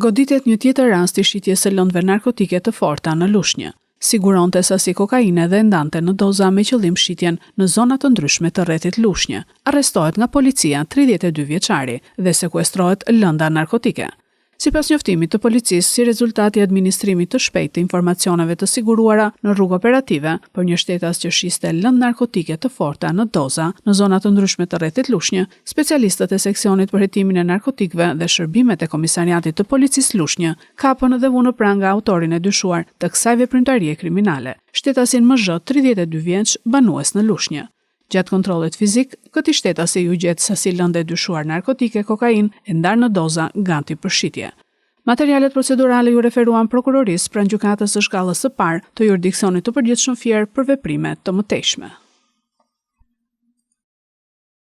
Goditet një tjetër rast i shitjes së lëndëve narkotike të forta në Lushnjë. Siguronte sasi kokaine dhe e ndante në doza me qëllim shitjen në zona të ndryshme të rrethit Lushnjë. Arrestohet nga policia 32 vjeçari dhe sekuestrohet lënda narkotike. Sipas njoftimit të policisë, si rezultat i administrimit të shpejtë të informacioneve të siguruara në rrugë operative për një shtetas që shiste lëndë narkotike të forta në doza në zona të ndryshme të rrethit Lushnjë, specialistët e seksionit për hetimin e narkotikëve dhe shërbimet e Komisariatit të Policisë Lushnjë kapën dhe vunë në pranga autorin e dyshuar të kësaj veprimtarie kriminale, shtetasin MZH, 32 vjeç, banues në Lushnjë. Gjatë kontrollit fizik, këtij shtetasi iu gjet sasi lënde e dyshuar narkotike kokainë e ndarë në doza gati për shitje. Materialet procedurale iu referuan Prokurorisë pranë Gjykatës së Shkallës së Parë të Juridiksionit të Përgjithshëm Fier për veprime të mëtejshme.